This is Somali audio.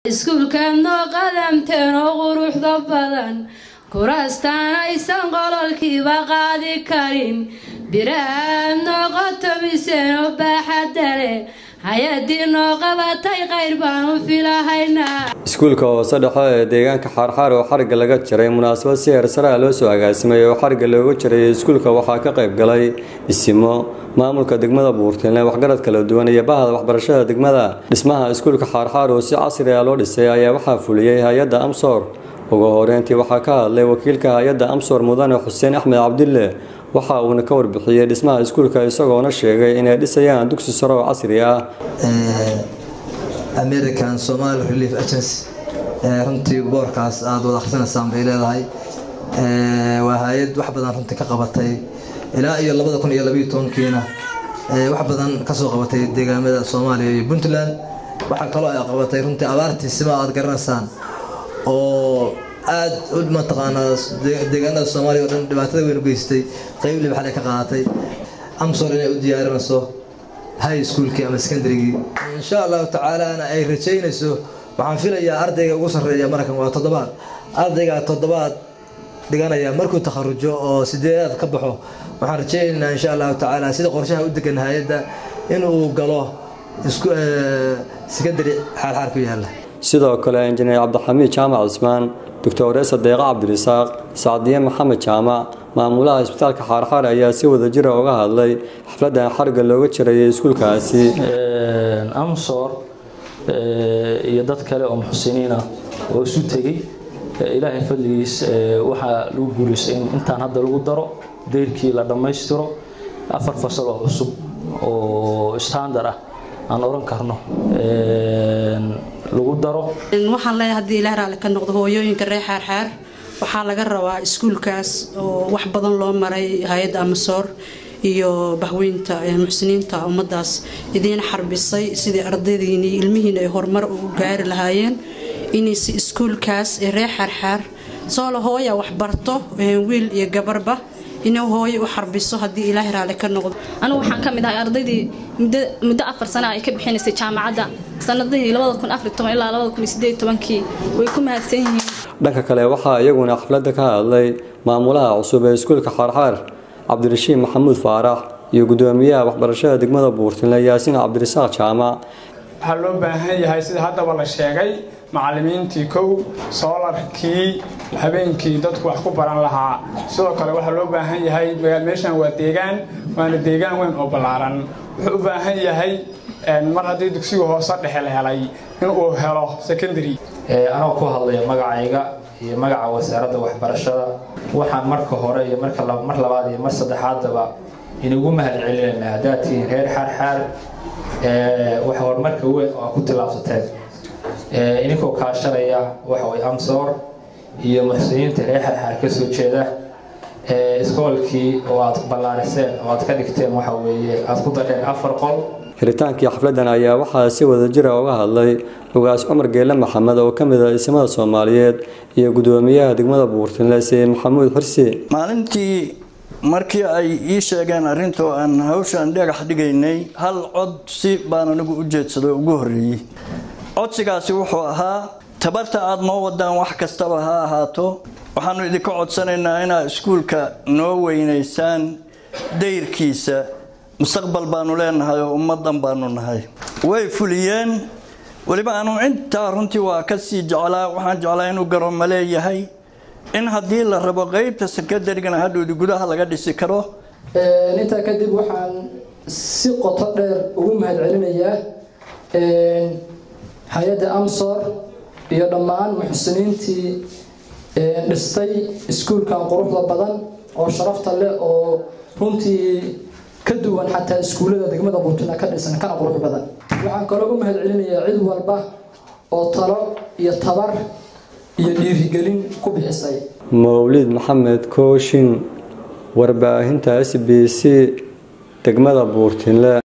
Iskuulkaad noo qadamteen oo quruxda badan, kuraastaan aysan qololkiiba qaadi karin, birahaad noo qotomiseen oo baaxadda leh, hay-adii noo qabatay khayr baan u filahaynaa. Iskuulka hoose dhexe ee deegaanka Xaarxaar oo xarigga laga jaray. Munaasabad si heersaraha loo soo agaasimay oo xarigga looga jaray iskuulka waxaa ka qayb galay isimo, maamulka degmada Buurtinle, waxgarad kala duwan iyo bahda waxbarashada degmada. Dhismaha iskuulka Xaarxaar oo si casri ah loo dhisay ayaa waxaa fuliyey hay-adda Amsor. Ugu horeyntii waxaa ka hadlay wakiilka hay-adda Amsor, mudane Xuseen Axmed Cabdille, waxa uuna ka warbixiyey dhismaha iskuulka, isagoona sheegay inay dhisayaan dugsi sare oo casri ah. American Somali Relief Agency, runtii boorkaas aada wada akhrisanaysaan bay leedahay. Waa hay-ad wax badan runtii ka qabatay ilaa iyo 2012-kiina, wax badan kasoo qabatay deegaamada Soomaaliya iyo Puntland. Waxaa kaloo ay qabatay runtii abaartii sima aad garanaysaan oo aada u mataqaanaa deegaanada Soomaaliya oo dhan dhibaatada weyn u geystay, qeyb libaxle ka qaadatay. Amsor inay u diyaarinayso high schoolkii ama secondarygii, insha Allahu tacaalana ay rajaynayso. Waxaan filayaa ardayga ugu sarreeya markan waa toddobaad, ardayga toddobaad dhiganaya markuu takharujo oo sideedaad ka baxo, waxaan rajaynaynaa insha Allahu tacaala sida qorshaha u degan hay-adda inuu galo isku secondary Xaarxaar ku yaala. Sidoo kale injineer Cabdixamiid Jaamac Cismaan, doctor Sadeeqa Cabdirisaaq, Sacdiye Maxamed Jaamac, maamulaha isbitaalka Xaarxaar ayaa si wada jira uga hadlay xafladan xarigga looga jirayay iskuulkaasi. Amsor iyo dad kale oo muxsiniin ah oo isu tegey, Ilaahay fadligiis waxaa lagu guulaystay in intaan hadda lagu daro dayrkii la dhammaystiro, 4 fasal oo cusub oo standard ah aan oran karno lagu daro. Waxaan leeyahay haddii Ilaah raalli ka noqdo, hooyooyinka reer Xaarxaar waxaa laga rabaa iskuulkaas oo wax badan loo maray, hay-adda Amasoor iyo bahweynta muxsiniinta ummaddaas idiin xarbisay sidii ardaydiini ilmihiina ay horumar u gaari lahaayeen, inaysi iskuulkaas ee reer Xaarxaar soolo hooya wax barto, wiil iyo gabarba inuu hooyo u xarbiso haddii Ilaahay raalli ka noqdo. Anigu waxaan ka mid ahay ardaydii muddo 4 sano ay ka bixinaysay jaamacadda sanadihii 2014 ilaa 2018-kii. Way ku mahadsan yihiin. Dhanka kale waxaa iyaguna xafladda ka hadlay maamulaha cusub ee iskuulka Xaarxaar, Cabdirashiid Maxamuud Faarax, iyo gudoomiyaha waxbarashada degmada Buurtinle, Yaasiin Cabdirisaaq Jaamac. Waxaa loo baahan yahay, sida haddaba la sheegay, macallimiintii kow, soolarkii habeenkii dadku wax ku baran lahaa. Sidoo kale waxaa loo baahan yahay, meeshan waa deegaan, waana deegaan weyn oo ballaaran, wuxuu u baahan yahay mar haddii dugsiga hoose dhexe la helay inuu helo secondary. Anoo ku hadlaya magacayga iyo magaca wasaaradda waxbarashada, waxaan marka hore iyo marka mar labaad iyo mar saddexaadaba inugu mahad celinaynaa haddaad tihiin reer Xaarxaar waxa horumarka weyn oo aad ku tillaabsateen idinkoo kaashanaya waxa way Amsoor iyo muxsiniinta reer Xaarxaar ka soo jeeda, iskoolkii oo aad ballaariseen oo aad ka dhigteen waxa weeye aad ku dareen 4 qol. Xidritaankii xafladan ayaa waxaa si wada jira uga hadlay Ugaas Cumar Geele Maxamed oo ka mid ah isimada Soomaaliyeed iyo gudoomiyaha degmada Buurtinle, Sayid Maxamuud Xirsi. Maalintii markii ay ii sheegeen arrintoo aan hawshaan dhagax dhigaynay, hal codsi baan anigu u jeedsaday ugu horreeyey. Codsigaasi wuxuu ahaa: tabarta aada noo wadaan wax kastaba ha ahaato, waxaanu idinka codsanaynaa inaad iskuulka noo weynaysaan dayrkiisa. Mustaqbal baanu leenahay oo ummaddan baanu nahay. Way fuliyeen. Weliba anu intaa runtii waa ka sii jeclaa, waxaan jeclaa inuu garooma leeyahay, in haddii la rabo qeybta secondarygana hadhowdi gudaha laga dhisi karo. Intaa kadib waxaan si qoto dheer ugu mahad celinayaa hay-adda Amsor iyo dhammaan muxsiniintii dhistay iskuulkan quruxda badan oo sharafta leh, oo runtii ka duwan xataa iskuullada degmada Buurtina ka dhisan, kana qurux badan. Waxaan kaloo u mahad celinayaa cid walba oo talo iyo tabar iyo dhiirigelin ku bixisay. Mawlid Maxamed Kooshin, warbaahinta SBC, degmada Buurtinle.